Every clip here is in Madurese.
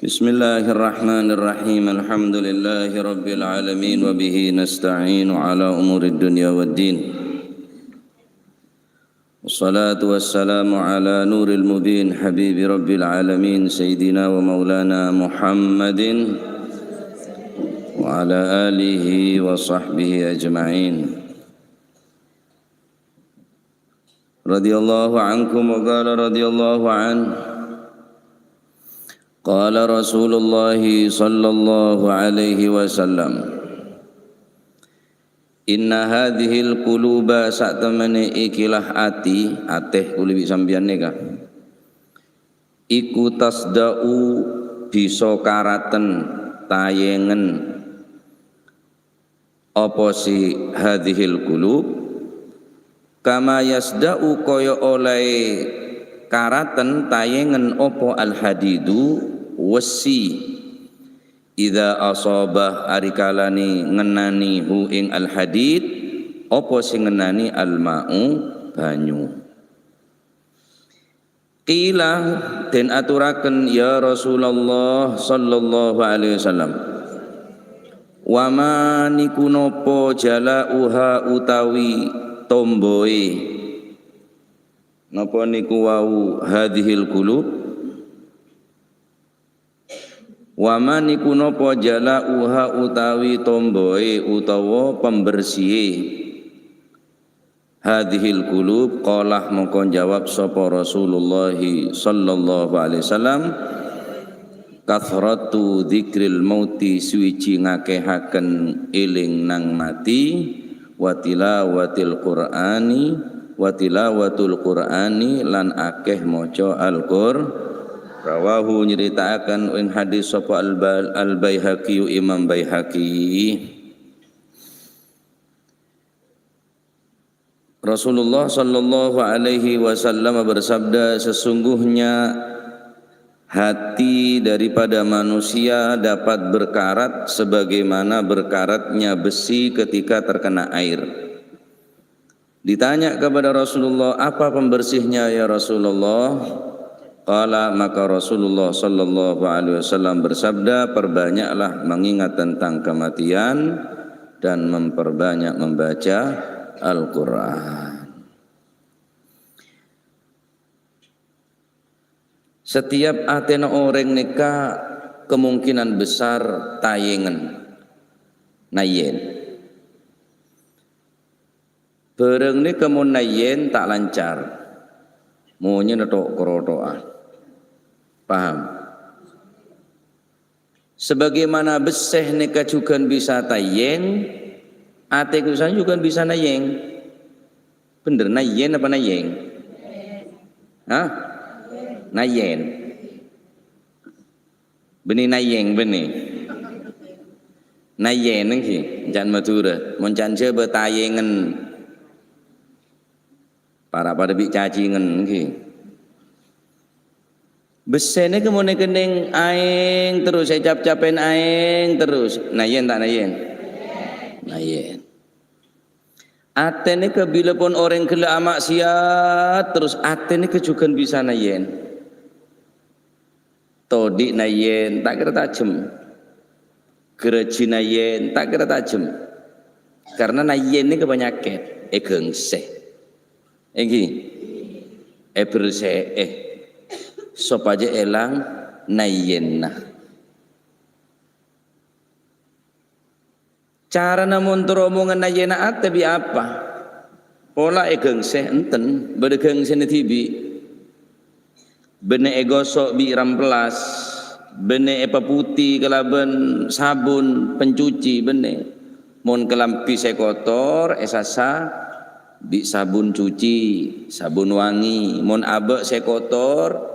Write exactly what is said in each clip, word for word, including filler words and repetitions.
بسم الله الرحمن الرحيم. الحمد لله رب العالمين، وبه نستعين على أمور الدنيا والدين. والصلاة والسلام على نور المبين، حبيب رب العالمين، سيدنا ومولانا محمد، وعلى آله وصحبه أجمعين. رضي الله عنكم، وقال رضي الله عنه، قال رسول الله صلى الله عليه وسلم: إن هذه القلوب, satemene ikilah ati, ate kulli bi' sampeyan neka, iku tasda'u, bisa karaten, tayengen, apa si hadhil qulub, kama yasda'u, kaya oleh karaten, tayengen, apa al-hadidu, wesi, idza asabah, arikalane ngenani hu ing al-hadid, apa sing ngenani al-ma'u, banyu. Qila, den aturaken, "Ya Rasulullah sallallahu alaihi wasallam, wa ma niku napa jala'uha utawi tomboe, napa niku wau hadhil qulub?" Wa ma niku napa jala'uha utawi tomboe utawa pembersihe hadhil qulub, qala mongko jawab sapa Rasulullah sallallahu alaihi wasallam, kathratu dzikril mauti, suwiji ngakehaken eling nang mati, wa tilawatil qur'ani, wa tilawatul qur'ani, lan akeh maca Al-Qur-, rawahu, nyeritaaken ing hadis sapa Al-Ba-, Al-Baihaqi, Imam Baihaqi. Rasulullah sallallahu alaihi wasallam bersabda, "Sesungguhnya hati daripada manusia dapat berkarat sebagaimana berkaratnya besi ketika terkena air." Ditanya kepada Rasulullah, "Apa pembersihnya, ya Rasulullah?" Qala, maka Rasulullah sallallahu alaihi wasallam bersabda, "Perbanyaklah mengingat tentang kematian dan memperbanyak membaca Al-Qur'an." Setiap atena oreng neka kemungkinan besar tayengen, nayen. Barang neka mon nayen ta' lancar, monyena to'-karoto'an. Paham? Sebagaimana bessè neka jugan bisa tayen, ate ka'dinto jugan bisa nayeng. Bhender, nayen apa nayeng? Hah? Nayen. Bânnè nayeng, bânnè. Nayen èngghi, can Madhurâ. Mon can Jhâbâ, tayengen. Para-para bi' cacingen, èngghi. Bessèna kemon kennèng aèng terros, ècap-capèn aèng terros. Nayen ta' nayen? Nayen. Atè nèka bilâ pon orèng ghellâ' ama'siyat terros, atè nèka jughân bisa nayen. Todi' nayen, ta' kèra tajem. Ghârâjhi nayen, ta' kèra tajem. Karna nayen nèka panyakèt, èghângsè. Èngghi? Èbhersè'è. Sopajâ èlang nayenna. Carana mon terro omongan nayenna atè bi' apa? Pola èghângsè, enten, bâdâ ghângsèna dhibi'. Bânnè ègoso' bi' rampellas, bânnè èpaputè kalabân sabun pencuci, bânnè. Mon kalambhi sè kotor, èsassa bi' sabun cuci, sabun wangi. Mon abâ' sè kotor,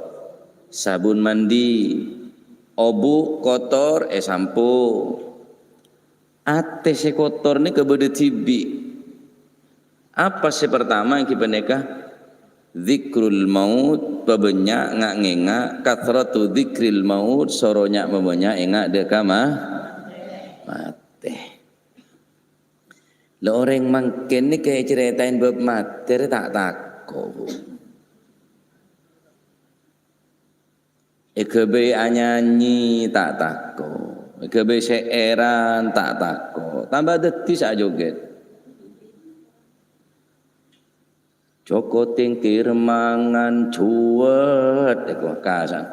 sabun mandi. Obu' kotor, èsampo. Atè sè kotor nèka bâdâ dhibi'. Apa sè partama èngghi panèka? Dzikrul maut, pabânnya' nga'-ngènga', kathratu dzikril maut, soro nya'-mabânnya' ènga' dâ' ka ma-, matè. La orèng mangkèn nèka ècarètaè bab matè rè ta' tako', Bu. È Èghâbây anyanyi ta' tako', èghâbây sè'èran ta' tako', tamba dhâddhi sè ajogèt. Joko Tingkir mangan juwet, èko kasan.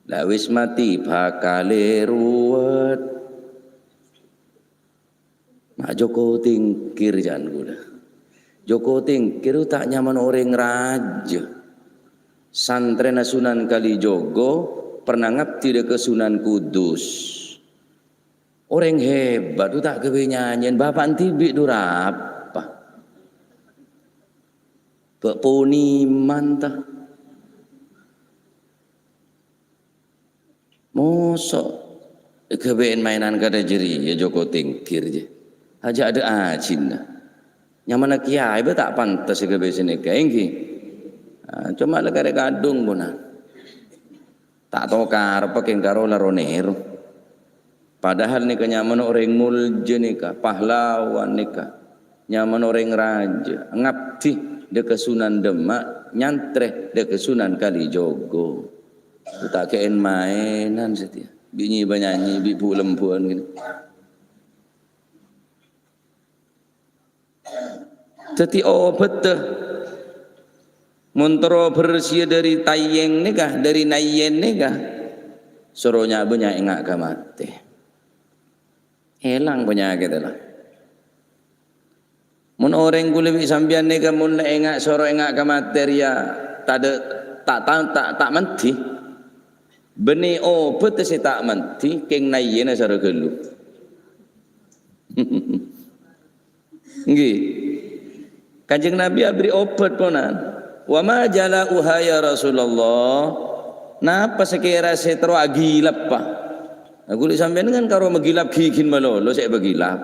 La wis matè bhâkalè ruwet. Ma' Joko Tingkir, jhân kaulâ. Joko Tingkir ta' nyamana orèng rajâ. Santrèna Sunan Kalijogo pernah ngabdi dâ' ka Sunan Kudus. Orèng hebat, ta' ghâbây nyanyèn. Bapa'na dhibi' dhu rapa? Bâ' poniman, ta? Moso' èghâbây maènan kadhâ' jârèya, Joko Tingkir, jâ. Ajâ' adâ' ajina. Nyamana kèyaè bâ' ta' pantes èghâbây sanèka, èngghi? Ah, coma la karè kadhung, pona. Ta' tao karebbhâ kèng karo la ro-nèro. Padahal nèka nyamana orèng moljâ nèka, pahlawan nèka. Nyamana orèng rajâ, ngabdi dâ' ka Sunan Demak, nyantrè dâ' ka Sunan Kalijogo. Ta' kèn-maènan satèya. Bi' nyèbâ nyanyi, bi' bu-lembuwân ghânèka. Dhâddhi obhâddhâ. Mon terro bersèya dâri tayèng nèka, dâri nayèn nèka, soro nya-bânnya' enga' ka matè. Èlang panyakèdda la. Mon orèng kaulâ bi' sampèyan nèka mon la enga', soro enga' ka matè rèya tadâ', ta', ta', ta', ta' mandhi. Bânnè obhâddhâ sè ta' mandhi, kèng nayèna soro ghâllu. Èngghi. Kanjeng Nabi aberri' obhât, ponan. "Wa ma jala'uha ya Rasulullah?" Napa sakèra sè terro aghilap, Pa'? Aku li sampèyan kan karo maghilap ghighin malolo sè èpaghilap.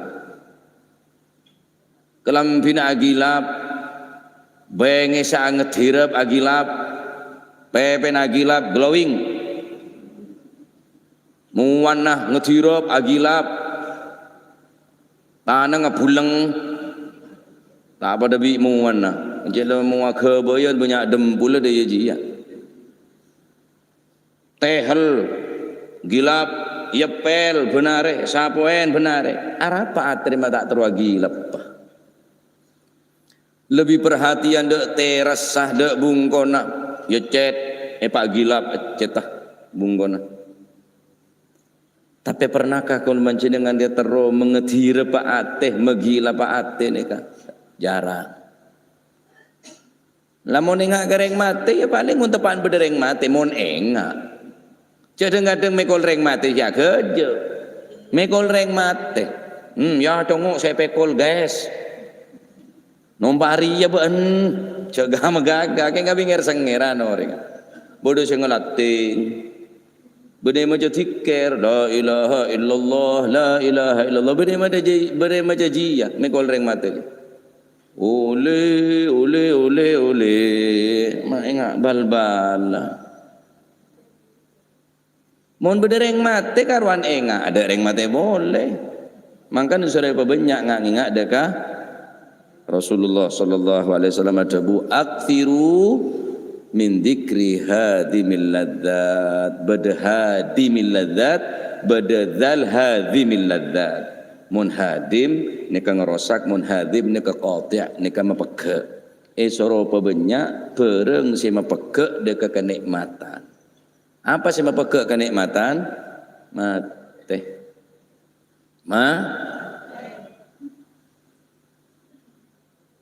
Kalambhina aghilap, bengngessa ngedhirep aghilap, pèpèna aghilap, glowing. Muwana ngedhirep aghilap, tanangnga buleng, ta' padâ bi' muwana. Jhâ' la mowa ghâbâyân bânnya' dhempul dâ' iyâ jiyâ. Tehel, ghilap, èpèl bân arè, sapowèn bân arè. Arapa atèrè ma' ta' terro aghilap? Lebbi parhatèyan dâ' terassa, dâ' bungkona, iyâ cèt, èpaghilap cètta bungkona. Tapè pernahkah kaulâ panjhennengngan rèya terro mangedhireppa atè, maghilappa atè nèka? Jhârâng. Lamon enga' ka rèng matè, iyâ palèng mon teppa'na bâdâ rèng matè, mon enga'. Jhâ' dhâng-kadhâng mèkol rèng matè, iyâ ghâjâ. Mèkol rèng matè. Hmm, iyâ, congo' sè pèkol, guys. Nompa' rèya bâ'en. Jhâ' ghâ-, maghâghâ, kèng kabingèr sengngèran orèng. Bâdâ sè ngalattèng. Bâdâ maca dzikir, "La ilaha illallah, la ilaha illallah." Bâdâ maca ji-, bâdâ maca jiyâ, mèkol rèng matè. Olè, olè, olè, olè. Ma' enga' bal-bala. Mon bâdâ rèng matè karowan enga', adâ' rèng matè polè. Mangkana soro èpabânnya' nga'-, ngenga' dâ' ka Rasulullah sallallahu alaihi wasallam adhâbu, "Aktsiru min dzikri hadimil ladzat." Bâdâ hadimil ladzat, bâdâ dzal hadimil ladzat. Mon hadim nèka ngarosak, mon hadim nèka qati', nèka mapeggha'. Èsoro pabânnya' bhârâng sè mapeggha' dâ' ka kanè'matan. Apa sè mapeggha' kanè'matan? Matè. Ma-,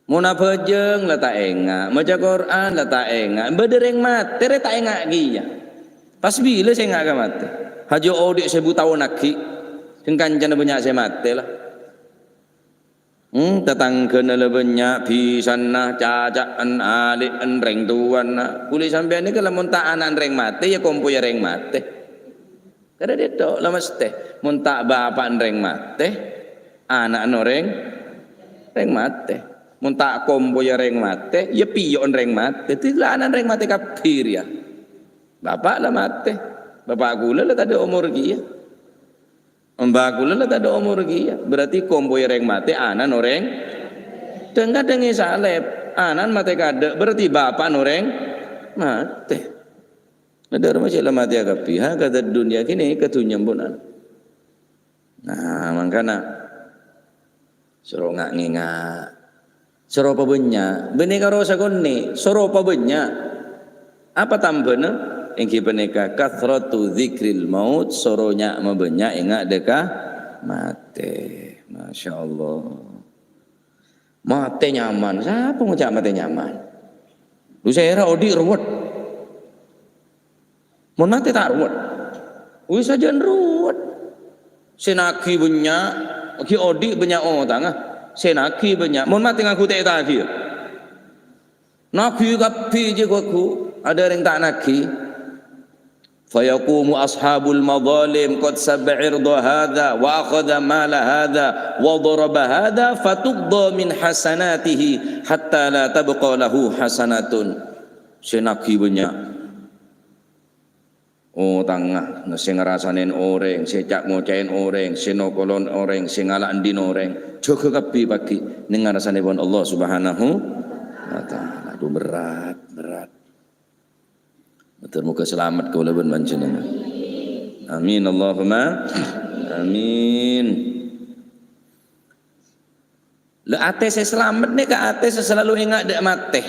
mon abhâjâng la ta' enga', maca Qur'an la ta' enga', bâdâ rèng matè rè ta' enga' kèya. Pas bilâ sè enga' ka matè? Hajâ odi' sèbu taon aghi', sè kancana bânnya' sè matè la. Hmm, tatangghâna la bânnya', bisanna, caca'en, alè'en, rèng towana. Kulâ sampèyan nèka lamon ta' ana'na rèng matè, iyâ kompoyya rèng matè. Kadhâ' dhâddhi, la mesthè. Mon ta' bapa'na rèng matè, ana'na orèng, rèng matè. Mon ta' kompoyya rèng matè, iyâ piyo'na rèng matè. Dhâddhi la ana'na rèng matè kabbhi rèya. Bapa' la matè. Bapa' kulâ la tadâ' omor kèya. Mbah kulâ la tadâ' omor kèya, berarti kompoyya rèng matè ana'na orèng. Dhâng-kadhâng èsalèp, ana'na matè kaadâ', berarti bapa'na orèng matè. Dhâremma cè' la matèya kabbhi, hakadha dunya kènè' ka dhunnya embunan. Nah, mangkana soro nga'-ngènga'. Soro pabânnya', bânnè karo sakonè', soro pabânnya'. Apa tambhâna? Èngghi panèka kathratu dzikril maut, soro nya'-, mabânnya' ènga' dhâ' ka matè. Masya Allah. Matè nyaman. Sapa ngoca' matè nyaman? Lu sèra odi' ruwet. Mon matè ta' ruwet. Wis sajân ruwet. Sè naghi bânnya', ghi' odi' bânnya' otangnga. Sè naghi bânnya'. Mon matè ngangghuy tè' taghi, ya. Naghi kabbhi jiyâ ghu-, adhâ' rèng ta' naghi. Fayaqumu ashabul madhalim qad sabba irda hadza wa akhadha mala hadza wa daraba hadza fatuqda min hasanatihi hatta la tabqa lahu hasanatun. Sè naghi bânnya'. Otangnga, sè ngarasanè orèng, sè ca'-ngoca'è orèng, sè nokolon orèng, sè ngala' andi' orèng, jâgâ kabbhi paghi' neng ngarasanèpon Allah Subhanahu wa Ta'ala. Aduh, berat, berat. Mator moghâ salamet kaulâ bân panjhennengngan. Amin, Allahumma amin. La, atè sè salamet nèka atè sè salalu ènga' dhâ' matè.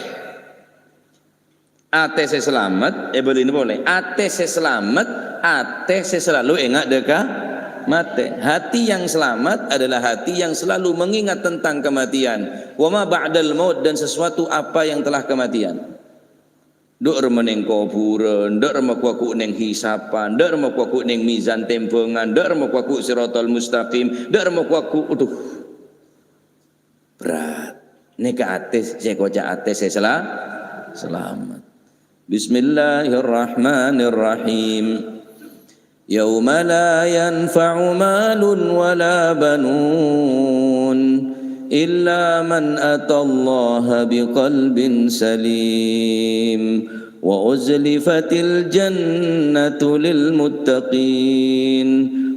Atè sè salamet, èbâlina polè. Atè sè salamet, atè sè salalu ènga' dhâ' ka matè. Hati yang selamat adalah hati yang selalu mengingat tentang kematian. Wa ma ba'dal maut, dan sesuatu apa yang telah kematian. Dâ' remma neng kobhurân, dâ' remma ghu-, ghu-, neng hisapan, dâ' remma ghu-, ghu-, neng mizan tèmbhângan, dâ' remma ghu-, ghu-, siratal mustaqim, dâ' remma ghu-, ghu-, aduh. Berat. Nèka atè, sè koca' atè sè sela-, selamet. Bismillahirrahmanirrahim. Yauma la yanfa'u malun wa la banun illa man atallaha biqalbin salim. Wa uzlifatil jannatu lil muttaqin.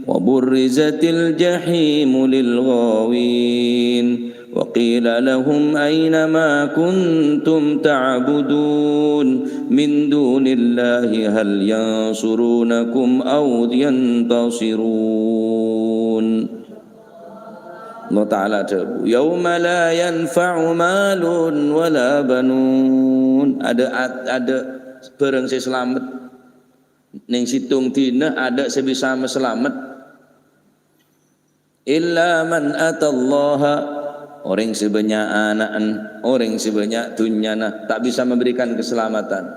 Wa burrizatil jahimu lil ghawin. Wa qila lahum aina ma kuntum ta'budun min dunillahi hal yansurunakum aw yantasirun. Allah Ta'ala adhâbu, "Yauma la yanfa'u malun wa la banun." Adâ' at-, adâ' bhârâng sè salamet. Neng sèttong dinah adâ' sè bisa masalamet. Illa man atallaha, orèng sè bânnya' ana'na, orèng sè bânnya' dhunnyana, ta' bisa memberikan keselamatan.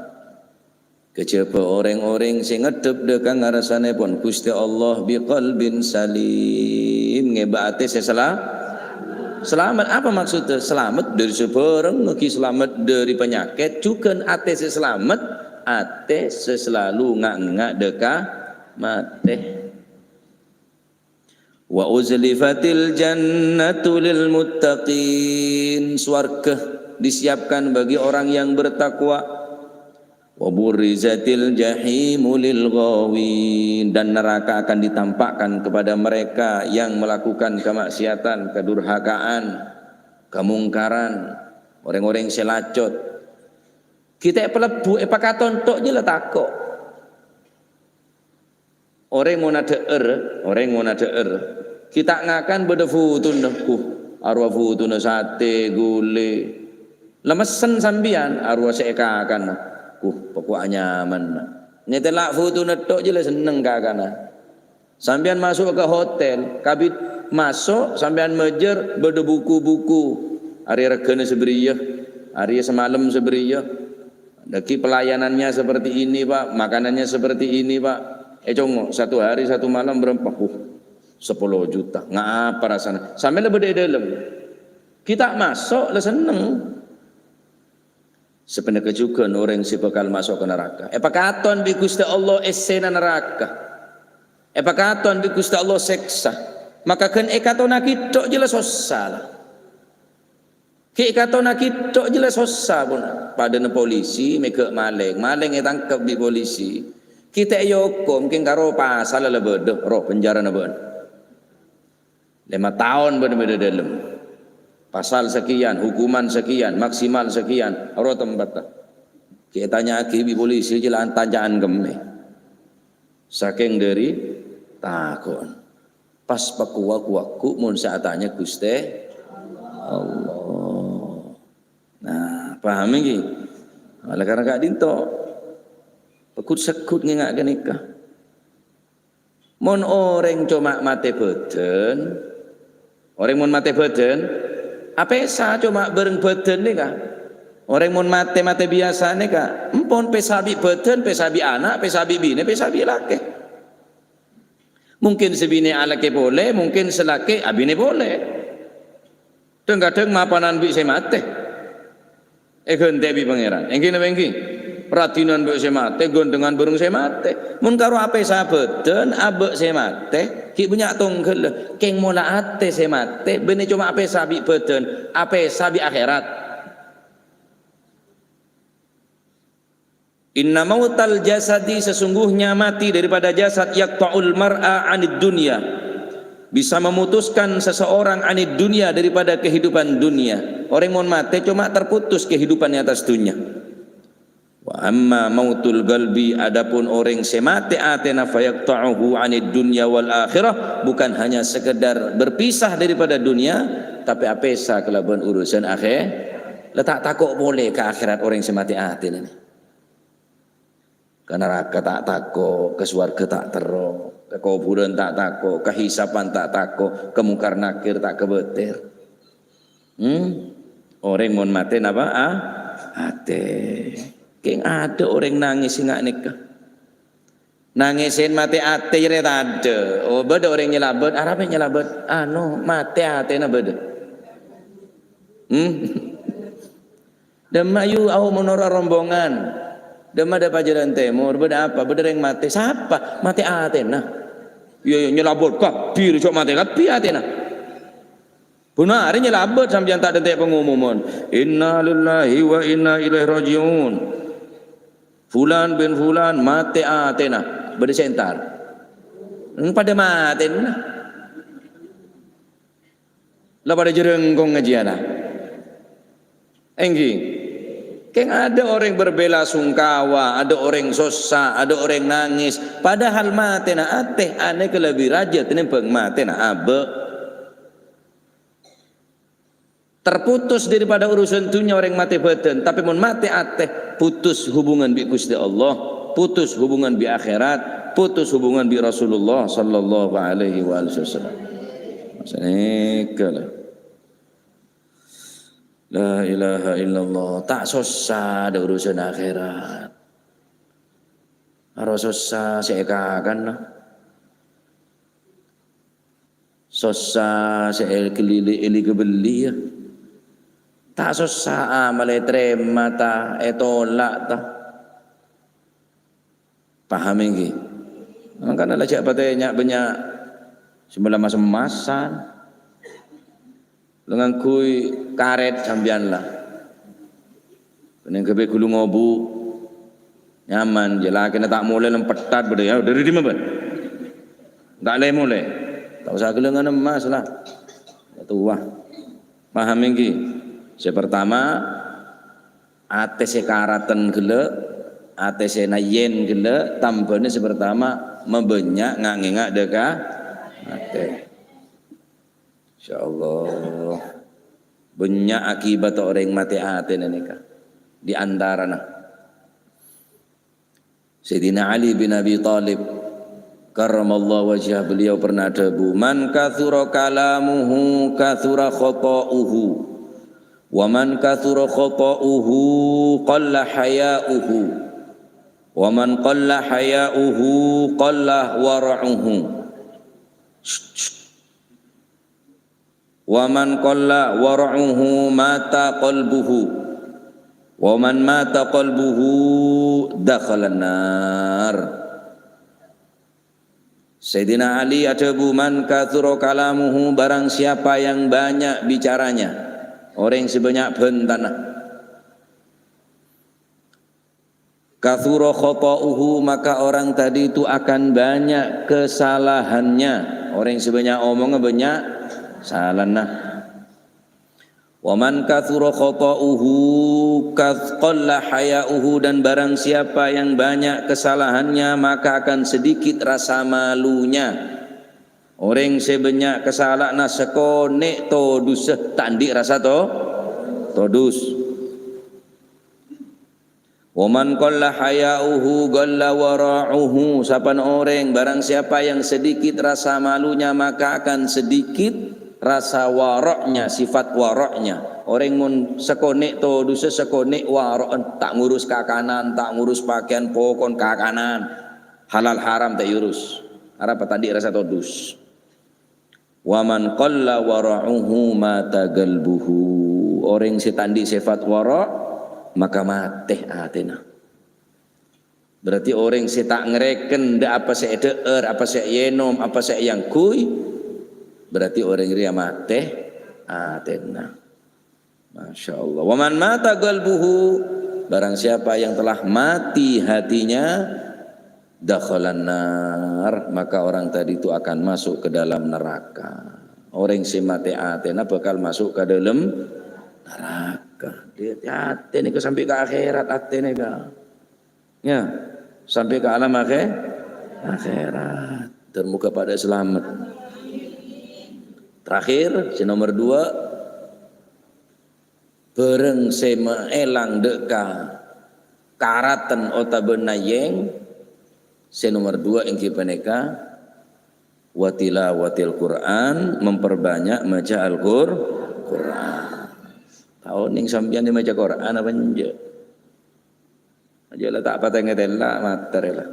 Kajhâbhâ orèng-orèng sè ngeddhep dhâ' ka ngarsanèpon Ghustè Allah biqalbin salim, ngèbâ atè sè sela-, selamet. Apa maksudnya? Selamet dâri sabhârâng, ghi selamet dâri panyakèt, jhughân atè sè selamet, atè sè salalu nga'-, nga' dhâ' ka matè. Wa uzlifatil jannatu lil muttaqin, swarga disiapkan bagi orang yang bertakwa. Wa burrizatil jahimu lil ghawin, dan neraka akan ditampakkan kepada mereka yang melakukan kemaksiatan, kedurhakaan, kemungkaran, orèng-orèng sè lacot. Ghi' ta' èpalebbhu, èpakaton tok jiyâ la tako'. Orèng mon adhâ'âr, orèng mon adhâ'âr, ghi' ta' ngakan bâdâ fotona, huh, arowa fotona satè, ghulè. La messen sampèyan, arowa sè èkakan, huh, pokok anyaman. Ngètèla' fotona tok jiyâ la senneng kakana. Sampèyan maso' ka hotel, kabit maso' sampèyan majâr bâdâ buku-buku. Arèya règhâna sabâriyâ, arèya samalem sabâriyâ. Dâgghi' pelayanannya seperti ini, Pak, makanannya seperti ini, Pak. Ècongo', satu hari satu malam berapa? Uh, sepuluh juta. Ngapa rasana? Sampèyan la bâdâ è dâlem. Ghi' ta' maso', la senneng. Sapanèka jhughân orèng sè bhâkal maso' ka naraka. Èpakaton bi' Ghustè Allah essèna naraka. Èpakaton bi' Ghustè Allah sèksa. Maka ghân èkatonnaghi tok jiyâ la sossa la. Ghi' èkatonnaghi tok jiyâ la sossa pon. Padâna polisi mèghâ' malèng, malèng ètangkep bi' polisi. Ghi' ta' èokom kèng karo pasal la bâdâ, roh penjarana bân. Lèma taon bân bâdâ dâlem. Pasal sekian, hukuman sekian, maksimal sekian, roh tempatta. Ghi' ètanya'aghi bi' polisi, cèla'an tanya'an kemmè. Sakèng dhâri tako'en. Pas pakowa-kowa ghu' mon sè atanya Ghustè Allah. Nah, paham ènggi? Oleh karena ka'dinto, pegut-segut ngènga' ghânèka. Mon orèng coma matè bâdân, orèng mon matè bâdân, apèsa coma bhâreng bâdân nèka. Orèng mon matè, matè biyasa nèka, empon pèsa bi' bâdân, pèsa bi' ana', pèsa bi' binè, pèsa bi' lakè. Mungkin sè binè alakè polè, mungkin sè lakè abinè polè. Dhâng-kadhâng mapanan bi' sè matè. Èghântè' bi' Pangèran. Ènggi napa ènggi? Radinan bi' sè matè, ghândhângan bhâreng sè matè. Mon karo apèsa bâdân, abâ' sè matè, ghi' bânnya' tongghâlla. Kèng mola atè sè matè, bânnè coma apèsa bi' bâdân, apèsa bi' akhèrat. Inna mautal jasadi, sesungguhnya mati daripada jasad, yaqta'ul mar'a 'anid dunya, bisa memutuskan seseorang 'anid dunya, daripada kehidupan dunia. Orèng mon matè coma terputus kehidupan di atas dunia. Wa amma mautul qalbi, adapun orèng sè matè atèna, fayaqta'uhu 'anid dunya wal akhirah, bukan hanya sekedar berpisah daripada dunia, tapè apèsa kalabân urusan akhè-, la ta' tako' polè ka akhèrat orèng sè matè atèna nè. Ka naraka ta' tako', ka sowarghâ ta' terro, ka kobhurân ta' tako', ka hisapan ta' tako', ka Mungkar Nakir ta' kabâter. Hmm? Orèng mon matè napa? A-, atè. Kèng adâ' orèng nangès sè nga' nèka. Nangèsèn matè atè jârèya tadâ'. Oh, bâdâ orèng nyalabât, arapa nyalabât? Anu, matè atèna bâdâ. Hmm? Dâmma yu, au, mon noro' rombongan. Dâmma dâ' Pajaran Tèmor, bâdâ apa? Bâdâ rèng matè. Sapa? Matè atèna. Iyâ, iyâ, nyalabât kabbhi, cok matè kabbhi atèna. Bhunarè nyalabât sampèyan ta' dântè' pangumuman. Inna lillahi wa inna ilaihi raji'un. Fulan bin Fulan matè atèna. Bâdâ sè entar. Hmm, padâ matèna. La padâ jârângkong ngajiyânna. Ènggi. Kèng adâ' orèng berbela sungkawa, adâ' orèng sossa, adâ' orèng nangès. Padahal matèna atè, anèka lebbi rajâ tènèmbhâng matèna abâ'. Terputus daripada urusan dunya orèng matè bâdân, tapè mon matè atè, putus hubungan bi' Ghustè Allah, putus hubungan bi' akhèrat, putus hubungan bi' Rasulullah sallallahu alaihi wa alihi wasallam. Sanèka la. La ilaha illallah. Ta' sossa dâ' urusan akhèrat. Aro sossa sè èkakanna. Sossa sè èghellili' èli ghâbelli, ya. Ta' sossa amallè ètarèma ta', ètolak ta'. Paham ènggi? Mangkana la jhâ' patè nya'-bânnya' sè mella mas-emmasan. La ngangghuy karèt sampèyan la. Kennèng ghâbây ghulung obu'. Nyaman, jâ lakèna ta' molè lempettat bâdâ, ya, dâri dimma, bân? Ta' lè-molè. Ta' osa ghellângan emmas la. Ya, towa. Paham ènggi? Sè pertama, atè sè karaten ghellâ', atè sè nayen ghellâ', tambhâna sè pertama, mabânnya' nga'-ngènga' dâ' ka atè. Insyaallah. Bânnya' akibat orèng matè atèna nèka. Di antarana Sayyidina Ali bin Abi Thalib karramallahu wajhah, beliau pernah adhâbu, "Man kathura kalamuhu kathura khata'uhu, wa man kathura khata'uhu qalla haya'uhu, wa man qalla haya'uhu qalla wara'uhu." Wa man qalla wara'uhu mata qalbuhu. Wa man mata qalbuhu dakhalan nar. Sayyidina Ali adhâbu, "Man kathura kalamuhu, barang siapa yang banyak bicaranya, orèng sè bânnya' bhântana." Kathura khata'uhu, maka orang tadi itu akan banyak kesalahannya. Orèng sè bânnya' omongnga bânnya' salana. Wa man katsura khata'uhu kath-, qalla haya'uhu, dan barang siapa yang banyak kesalahannya, maka akan sedikit rasa malunya. Orèng sè bânnya' kasala'anna sakonè' todhusa, ta' andi' rasa to-, todhus. Wa man qalla haya'uhu qalla wara'uhu. Sapana orèng, barang siapa yang sedikit rasa malunya, maka akan sedikit rasa wara'nya, sifat wara'nya. Orèng mon sakonè' todhusa, sakonè' wara'an, ta' ngurus kakanan, ta' ngurus pakaian, pokon kakanan. Halal haram ta' èurus. Arapa ta' andi' rasa todhus. Wa man qalla wara'uhu mata qalbuhu. Orèng sè ta' andi' sifat wara', maka matè atèna. Berarti orèng sè ta' ngarèken dâ' apa sè èdhâ'âr, apa sè èènom, apa sè èangghuy, berarti orèng rèya matè atèna. Masya Allah. Wa man mata qalbuhu, barang siapa yang telah mati hatinya, dakhalan nar, maka orang tadi itu akan masuk ke dalam neraka. Orèng sè matè atèna bakal masuk ke dalam neraka. Dia atè nèka sampai ke akhirat, atè nèka. Ya, sampai ke alam akhir, akhirat. Dan moga padâ selamat. Terakhir, sè nomor dua, bârâng sè maèlang dâ' ka karaten otabâ nayèng, sè nomor dua èngghi panèka, wa tilawatil Qur'an, memperbanyak maca Al-Qur-, Qur'an. Tao nèng sampèyan maca Qur'an apa enjâ'? Aja la ta' patè ngatèla', matèr la.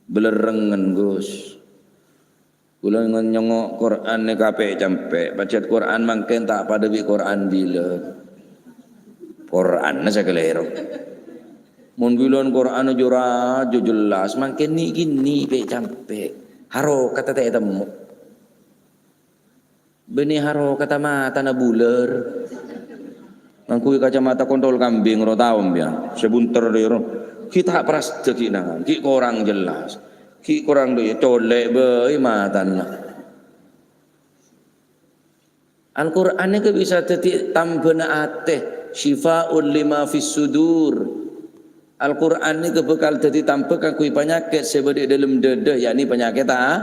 Bâlârrengngen, Gus. Kaulâ ngon-, nyongngo' Qur'an nèka pè' campè', pajhât Qur'an mangkèn ta' padâ bi' Qur'an bilân. Qur'anna sè kalèro. Mon bilân Qur'an jâ-rajâ jelas, mangkèn nè'-kènè' pè' campè'. Harokatta ta' ètemmo. Bânnè harokatta matana bulâr. Ngangghuy kacamata kontol kambing, ro tao, sampèyan. Sè bunter, ro. Ghi' ta' prastè ghi' nangan, ghi' korang jelas. Ghi' korang dâ' iyâ colè' bhâi matana. Al-Qur'an nèka bisa dhâddhi tambhâna atè, syifa'un lima fis sudur. Al-Qur'an nèka bhâkal dhâddhi tambhâ kaangghuy panyakèt sè bâdâ è dâlem dâdâ, yakni panyakèt a-,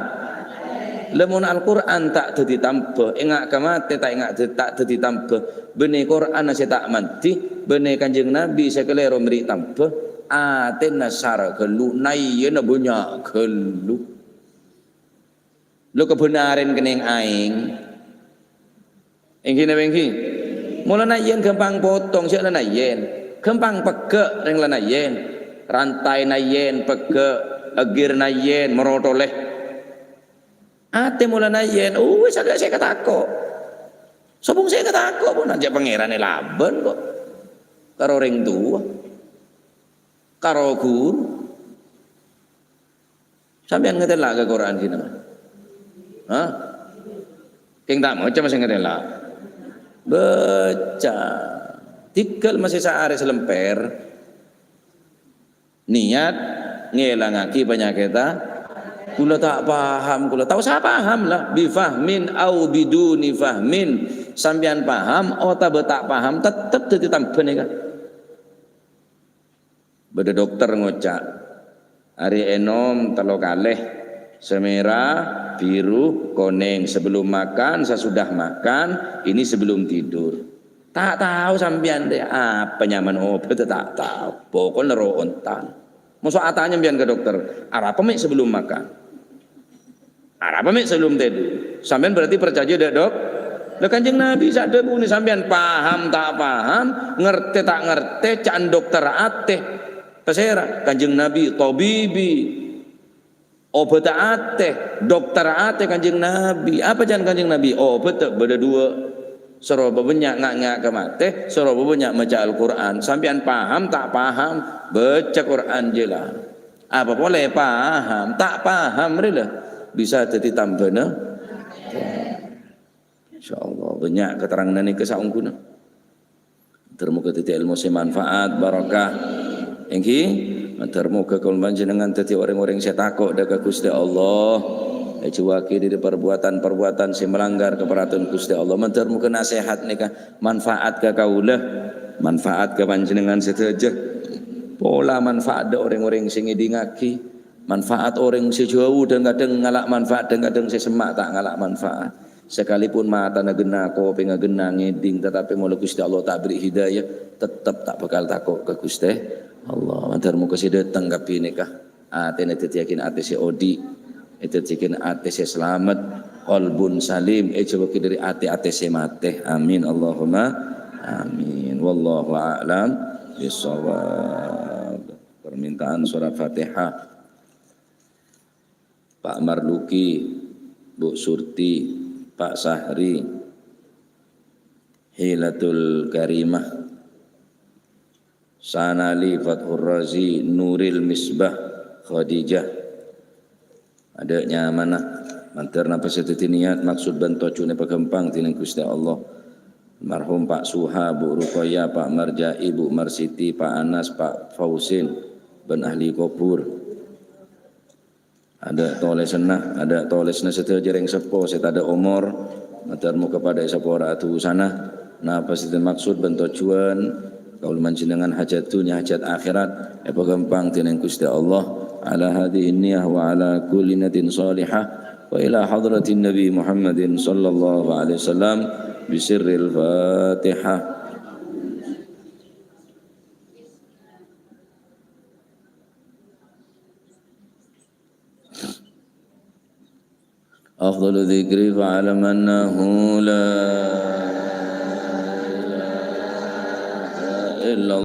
lamon Al-Qur'an ta' dhâddhi tambhâ, enga' ka matè ta' enga' dhâ-, ta' dhâddhi tambhâ, bânnè Qur'anna sè ta' mandhi, bânnè Kanjeng Nabi sè kalèro mèrè tambhâ, atèna sara ghâllu, nayènna bânnya' ghâllu. Lo kabhânarèn kennèng aèng. Èngghi napa èngghi? Mola nayèn ghâmpang potong, sè la nayèn. Ghâmpang pegghâ' rèng la nayèn. Rantaè nayèn, pegghâ', aghir nayèn, morotolè. Atè mola nayèn, uwis, sè katako'. Sobung sè katako', pon ajâ' Pangèran èlabân, kok. Karo orèng towa. Karo ghuru. Sampèyan ngatèla' ka Qur'an ghi' napa? Hah? Kèng ta' maca masè ngatèla'. Baca. Dhingghâl masè saarè salèmpèr. Niat ngèlangaghi panyakètta. Kaulâ ta' paham, kaulâ ta' osa paham la. Bi fahmin au biduni fahmin. Sampèyan paham otabâ ta' paham, tettep dhâddhi tambhâ nèka. Bâdâ dokter ngoca', "Arè ènom tello kalè, sè mèra, biru, konèng, sebelum makan, sesudah makan, ini sebelum tidur." Ta' tao sampèyan, rè, apa nyamana obhâddhâ ta' tao. Pokokna ro ontang. Moso atanya sampèyan ka dokter, "Arapa mè' sebelum makan?" Arapa mè' sebelum tèdhur? Sampèyan berarti parcajâ dâ' dok-, la Kanjeng Nabi sè adhâbuna sampèyan paham ta' paham, ngartè ta' ngartè, ca'na dokter atè. Pasèra? Kanjeng Nabi, tabibi. Obhâddhâ atè, dokter atè Kanjeng Nabi. Apa ca'na Kanjeng Nabi? Obhâddhâ bâdâ duwâ'. Soro bâbânnya' nga'-nga' ka matè, soro bâbânnya' maca Al-Qur'an. Sampèyan paham ta' paham, baca Qur'an jâ la. Apa polè paham, ta' paham rè la, bisa dhâddhi tambhâna. Insyaallah, bânnya' katerranganna nèka saongghuna. Mator moghâ dhâddhi èlmo sè manfaat, barokah. Èngghi, mator moghâ kaulâ panjhennengngan dhâddhi orèng-orèng sè tako' dâ' ka Ghustè Allah. Èjhâuwâghi dhâri parbuwâtan-parbuwâtan sè malanggar kaparaturan Ghustè Allah. Mandhâr moghâ nasèhat nèka manfaat ka kaulâ, manfaat ka panjhennengngan sadhâjâ. Pola manfaat dhâ' orèng-orèng sè ngèdingngaghi, manfaat orèng sè jhâu dhâng-kadhâng ngala' manfaat, dhâng-kadhâng sè semma' ta' ngala' manfaat. Sakalipun matana ghenna, kopèngnga ghenna ngèding, tatapè molaè Ghustè Allah ta' bèrri' hidayah, tettep ta' bhâkal tako' ka Ghustè Allah. Mandhâr moghâ sè dâteng kabbhi nèka atèna èdhâddhiyâghin atè sè odi', èdhâddhiyâghin atè sè salamet, qalbun salim, èjhâuwâghi dhâri atè-atè sè matè. Amin, Allahumma amin. Wallahu a'lam bishawab. Permintaan surah Fatihah. Pak Marluki, Bu Surti, Pak Sahri, Hilatul Karimah, Sanali, Fathur Razi, Nuril Misbah, Khadijah. Adâ' nyamana, mandhâr napa sè dhâddhi niyat, maksud bân tojjhuwânna èpaghâmpang dhinèng Ghustè Allah. Almarhum Pak Suha, Bu Ruqayyah, Pak Marjai, Bu Marsiti, Pak Anas, Pak Fausin, bân ahli kobhur. Adâ' tolèsanna, adâ' tolèsanna sadhâjâ rèng seppo sè tadâ' omor, mandhâr moghâ padâ èsapora'a dhusana. Napa sè maksud bân tojjhuwân kaulâ panjhennengngan, hajat dhunnya, hajat akhèrat, èpaghâmpang dhinèng Ghustè Allah. Ala hadhihi niyah wa ala kulli niyatin shalihah, wa ila hadratin Nabi Muhammadin sallallahu alaihi wasallam, bisirril Fatihah. Afdalu dzikri fa'lam annahu la ilaha illallah.